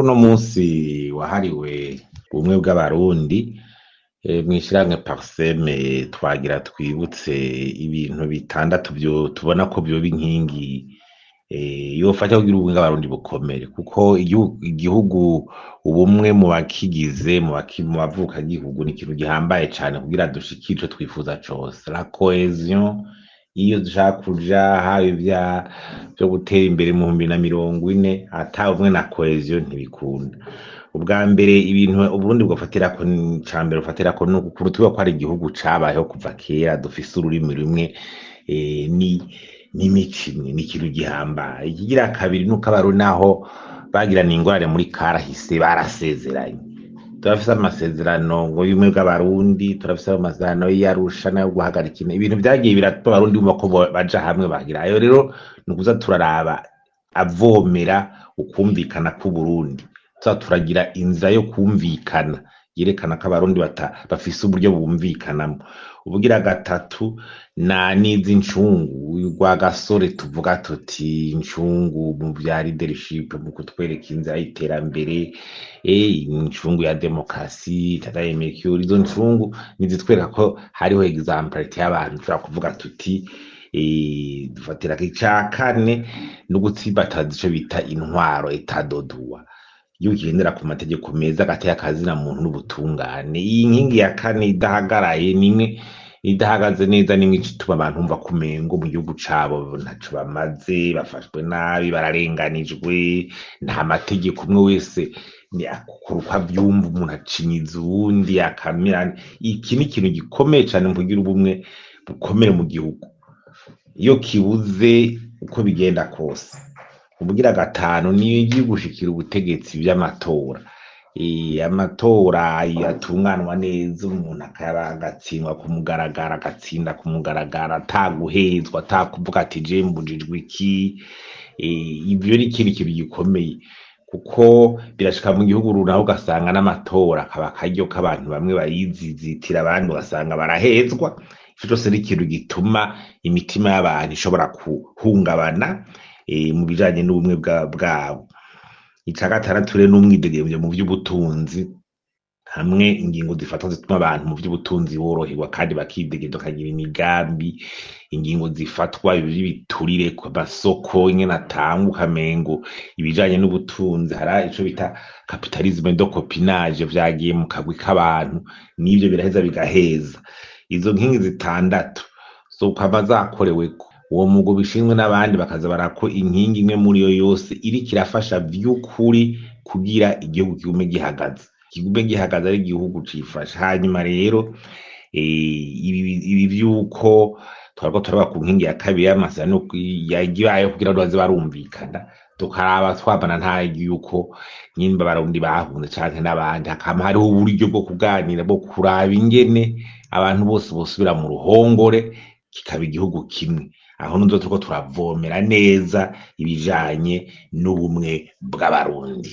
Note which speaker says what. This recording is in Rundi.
Speaker 1: Kuri uno munsi wahariwe ubumwe bw'Abarundi, mw'ishirahamwe Parsem twagira twibutse ibintu bitandatu tubona ko vyoba inkingi yofasha kugira ubumwe bw'Abarundi bukomere, kuko igihugu ubumwe mu bakigize, mu bavukagihugu ni ikintu gihambaye cane kugira dushikire ico twifuza cose. La cohesion, iyo dushaka kuja haba ivya vyo gutera imbere mu 2040, ata bumwe na cohesion ntibikunda. Ubwa mbere ibintu Uburundi bwofatirako, ica mbere bufatirako ni ukuntu twibuka ko ari igihugu cabayeho kuva kera, dufise ururimi rumwe n'imico imwe, ni ikintu gihambaye. Ikigira kabiri nuko Abarundi naho bagiraniye ingorane muri kahise barasezeranye. Turafise amasezerano ngo y'ubumwe bw'Abarundi, turafise amasezerano y'Arusha nayo guhagarika ibintu vyagiye biratuma Abarundi bumva ko baja hamwe bagira. Ayo rero ni ukuza turaraba avomera ukwumvikana kw'Uburundi, tuza turagira inzira yo kwumvikana yerekana ko Abarundi bafise uburyo bumvikanamwo. Ubugira gatatu na n'izi ncungu Rwagasore, tuvuga tuti incungu mu vya leadership, mu kutwereka inzira y'iterambere, incungu ya demokarasi Ndadaye Melchior. Izo ncungu nizitwereka ko hariho exemplarité y'abantu dushobora kuvuga tuti dufatirako. Ica kane no gutsimbataza ico bita intwaro, état de droit, igihugu kigendera ku mategeko meza, agateka kazina muntu n'ubutungane. Iyi nkingi ya kane idahagaraye, nimwe idahagaze neza, nimwe ituma abantu bumva ko umengo mu gihugu cabo ntaco bamaze, bafashwe nabi, bararenganijwe, nta mategeko, umwe wese ni akora uko avyumva, umuntu acinyiza uwundi akamira. Iki ni ikintu gikomeye cane mu kugira ubumwe bukomere mu gihugu. Iyo kibuze, uko bigenda kose. Ubugira gatanu niyo igiye gushikira ubutegetsi vy'amatora. Amatora atunganwa neza, umuntu akaba agatsindwa ku mugaragaro, agatsinda ku mugaragaro, ata guhezwa, ata kuvuga ati je mbujijwe iki. Ivyo ni ikindi kintu gikomeye, kuko birashika mu gihugu runaka ugasanga n'amatora akaba akaryo k'abantu bamwe bayizizitira, abandi ugasanga barahezwa. Ico cose ni ikintu gituma imitima y'abantu ishobora guhungabana mu bijanye n'ubumwe bwabo. Ica gatandatu rero n'umwidegemvyo mu vy'ubutunzi, hamwe ingingo zifatwa zituma abantu mu vy'ubutunzi boroherwa kandi bakidegemvya, bakagira imigambi. Ingingo zifatwa vy'ibiturire ku masoko ingene atangwa, ukamengo ibijanye n'ubutunzi hari ico bita capitalisme de copinage vyagiye mu kagwi k'abantu, n'ivyo biraheza bigaheza. Izo nkingi zitandatu zokwama zakoreweko, uwo mugwi ubishinzwe n'abandi bakaza barako inkingi imwe muri yo yose iriko irafasha vy'ukuri kugira igihugu kigume gihagaze, kigume gihagaze ari igihugu cifashe. Hanyuma rero ibi vy'uko twariko turaba ku nkingi ya kabiri y'amasezerano yabayeho kugira ngo baze barumvikana, tukaraba twamana nta yuko nyimba Abarundi bahunze canke n'abandi, hakama hariho uburyo bwo kuganira, bwo kuraba ingene abantu bose bosubira mu ruhongore, kikaba igihugu kimwe. Aho nizo turiko turavomera neza ibijanye n'ubumwe bw'Abarundi.